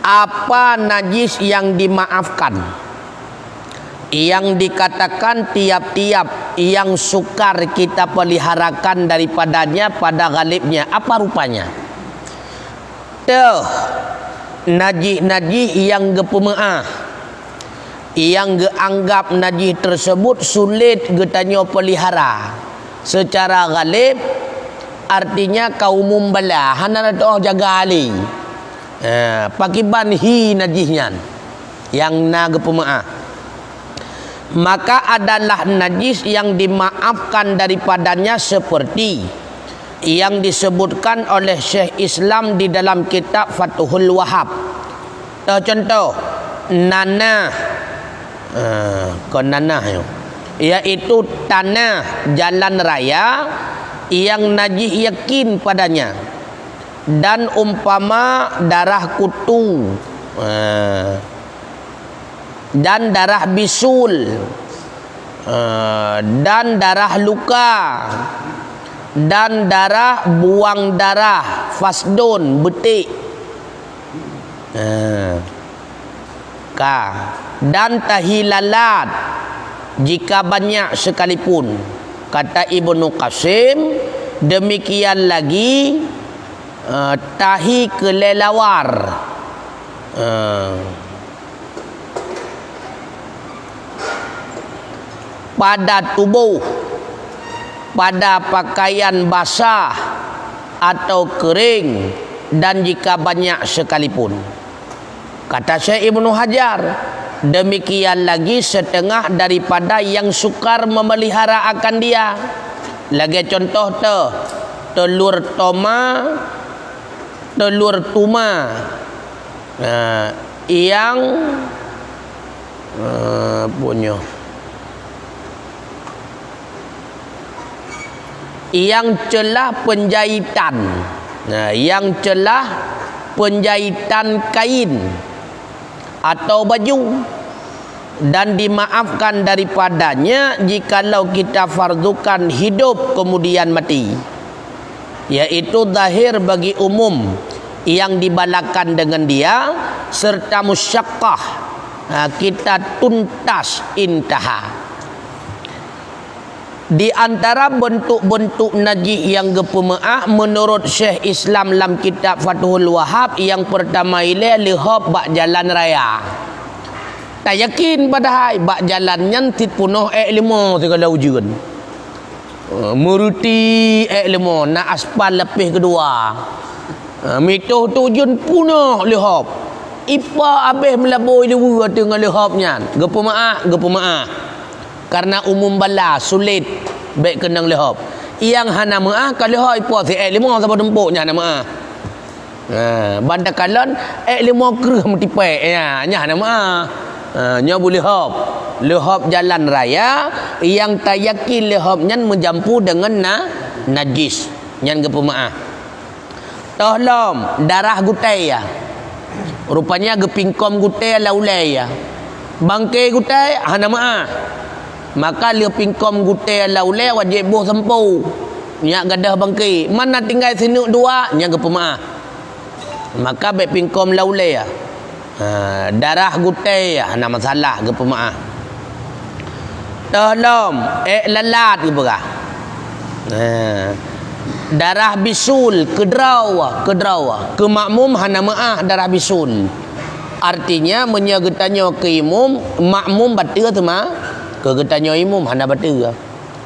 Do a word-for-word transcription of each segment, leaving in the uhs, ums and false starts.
Apa najis yang dimaafkan? Yang dikatakan tiap-tiap yang sukar kita peliharakan daripadanya pada ghalibnya. Apa rupanya? Teuh, najih-najih nyang geupeumeuáh, nyang geuanggab najih teusebut sulet geutanyoe peulihara. Seucara ghalib, artinya ka umum bala, hana teuôh jaga lé. Ha, pakriban hi najih nyan nyang na geupeumeuáh. Maka adalah najis yang dimaafkan daripadanya seperti yang disebutkan oleh Syekh Islam di dalam kitab Fathul Wahhab. Teuh contoh, nanah, eh, kon nanah nyoe, yaitu tanah jalan raya yang najih yakin padanya, dan umpama darah kutu, eh, dan darah bisul, eh, dan darah luka, dan darah buang darah, fasdun, beuték. Eh, ka. Dan tahi lalat, jika banyak sekalipun. Kata Ibnu Qasim, demikian lagi, eh, tahi keulelawar. Eh, pada tubuh, pada pakaian basah atau kering, dan jika banyak sekalipun. Kata Syekh Ibnu Hajar, demikian lagi setengah daripada yang sukar memelihara akan dia. Lagée contoh teuh, teulur toma, teulur tuma. Nah, nyang, eh, apa nyoe? Nyang celah penjahitan. Nah, nyang celah penjahitan kain atau baju, dan dimaafkan daripadanya jikalau kita fardukan hidup kemudian mati, yaitu zahir bagi umum yang dibalakan dengan dia, serta musyaqqah, ha, kita tuntas, intaha. Di antara bentuk-bentuk najih nyang geupeumeuáh, menurut Syekh Islam lam kitab Fathul Wahhab, nyang peurtama ilée leuhop bak jalan raya. Tayakin padahai bak jalan nyan cit peunoh ék leumo sigala ujeuen. Eh, meuruti ék leumo, na aspal lapéh keudua. Eh, mitoh teuh ujeuen peunoh leuhop. Ipa abéh meulabôi luweue ateueh ngon leuhop nyan. Geupeumeuáh, geupeumeuáh. Karena umum bala, sulet, bék keunong leuhop. Nyang hana meuáh ka leuhop ipo si ék leumo saboh tumpok nyan hana meuáh. Ha, ban takalon ék leumo kreueh meutipék, ya, nyan hana meuáh. Ha, nyoe bu leuhop. Leuhop jalan raya, nyang tayakin leuhop nyan meujampu deungon na, najis. Nyan geupeumeuáh. Toh lom, darah gutée ya. Rupanya geupingkom gutée lam ulée ya. Bangke gutée hana meuáh. Maka lheueh pingkom gutée lam ulée wajéb boh sampoe. Nyak gadôh bangke. Man na tinggai sineuk dua, nyan geupeumeuáh. Maka bék pingkom lam ulée ya. Ha, darah gutée, hana masalah, geupeumeuáh. Toh lom, ék lalat geupeugah. Ha. Darah bisul, keudroe, keudroe. Keu makmum hana meuáh darah bisul. Artinya, meunyoe geutanyoe keu imum, makmum bateue teuma, keu geutanyoe imum hana bateue.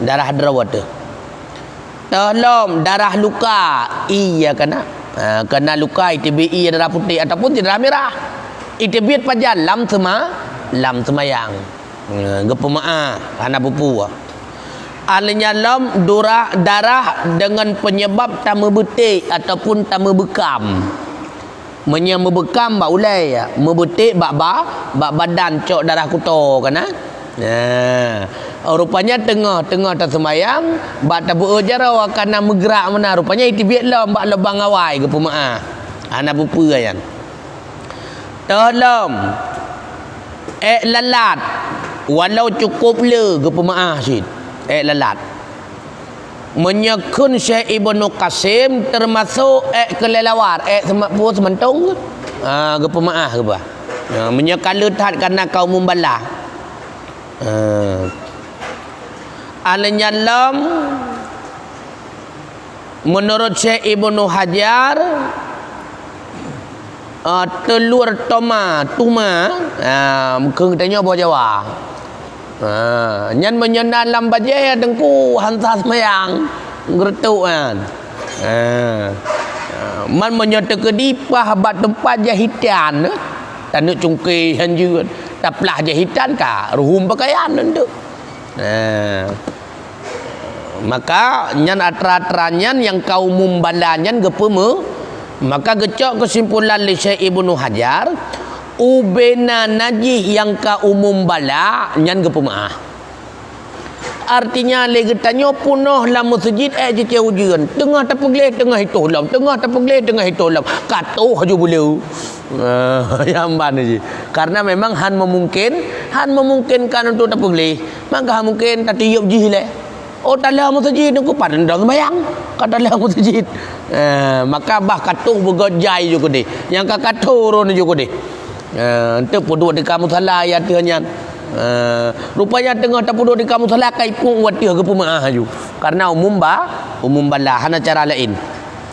Darah droe teuh. Toh lom darah luka, ie kana. Ha, kana luka iteubiet ie darah putéh ataupun darah mirah. Iteubiet pajan lam seuma-, lam seumayang. Ha, geupeumeuáh, hana peue-peue. Aleunya lom durah, darah deungon penyebab tameubeuték ataupun tameubukam. Meunyoe meubeukam bak ulée, meubeuték bak ba-, bak badan cok darah kuto kana. Nah, rupanya teungoh-teungoh taseumayang, bak tabeuôt jaroe kana meugrak meunan, rupanya iteubiet lom bak lubang awai geupeumeuáh. Hana peue-peue nyan. Toh lom, ék lalat, walau cukôp le geupeumeuáh cit. Ék lalat. Meunyoe kheun Syekh Ibnu Qasim teumasok ék keulelawar, ék seuma-, peue seumantong? Ah, geupeumaáh geuba. Ah, meunyoe ka le that kana ka umum bala. Ah. Alèh nyan lom, meunurot Syekh Ibnu Hajar, ah, teulur toma, tuma, ah, keu geutanyoe boh Jawa. Ha, nyan meunyoe na lam bajèe teungku han sah seumayang, geureutok nyan. Ha. Man meunyoe teukeudi paih bak teumpat jahitan, taneuk cungké han jeuet, taplah jahitan ka ruhuem pakaian nyan teuk. Ha. Maka nyan atra-atra nyan nyang ka umum bala nyan geupeumeu, maka geucok keusimpulan lé Syekh Ibnu Hajar, ubena najih nyang ka umum bala nyan geupeumeu'ah. Artinya lé geutanyoe peunoh lam meuseujid ék jicé ujeuen, teungoh tapeugleh teungoh itôh lom, teungoh tapeugleh teungoh itôh lom, ka toh ju buleue. Ah, nyang ban jih. Karena memang han memungkin, han memungkinkan untuk tapeugleh. Maka han mungkin tatiup jih lé. Oh, talah meuseujid nyoe ku padum droe seumayang. Ka talah meuseujid. Eh, maka bah ka toh beugöt jai ju keudeh. Nyang ka, ka toh rôn ju keudeh. Eh, enteuk peuduek di kamoe salah ya teuh nyan. Eh, rupanya teungoh tapeuduek di kamoe salah ka ipeuet watèe geupeumeu'ah ju. Karena umum ba, umum bala hana cara laén.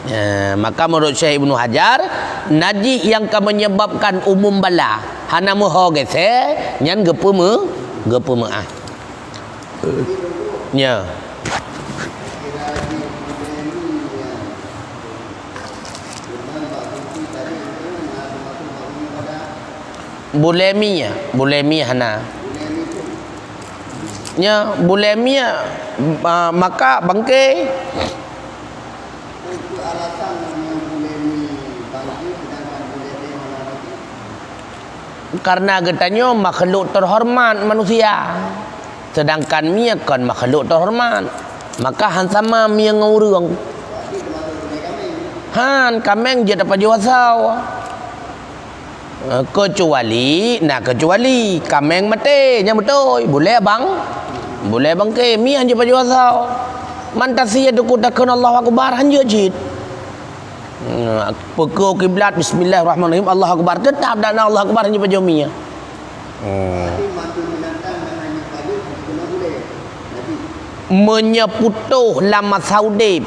Eh, maka menurut Syekh Ibnu Hajar, najih nyang ka menyebabkan umum bala hana meuho geuseue, nyan geupeumeu-, geupeumeu'ah. Nya. Bulemi, ya, bulemi hana. Nya, bulemi, ya, ah, maka bangke. Karena geutanyoe makhluk terhormat manusia, sedangkan mie kon makhluk terhormat, maka han sama mie ngon ureueng. Han, kaméng jeuet tapajoh asoe. Eh, kecuali, na kecuali kaméng maté, nyan beutôi, bulèe bang, bulèe bangke, mie han jeuet pajoh asoe. Man tasie teungku takheun Allahu Akbar, han jeuet cit. Hmm, peuko kiblat, bismillahirrahmanirrahim, Allahu Akbar, teutap dak na Allahu Akbar, han jeuet pajoh mie. Hmm. Meunyoe putôh lam masa udép,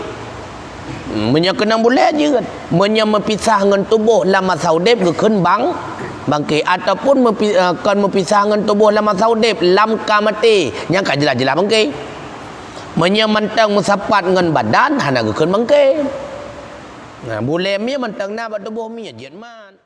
meunyoe keunong bulèe jeuet, meunyoe meupisah ngon tuboh lam masa udép geukheun bang, bangke, ataupun meupi-, eh, kon meupisah ngon tuboh lam masa udép, lam ka maté, nyan ka jeulaih-jeulaih bangke. Meunyoe mantong meusapat ngon badan, hana geukheun bangke. Nah, bulèe mie mantong na bak tuboh mie, jeuet man.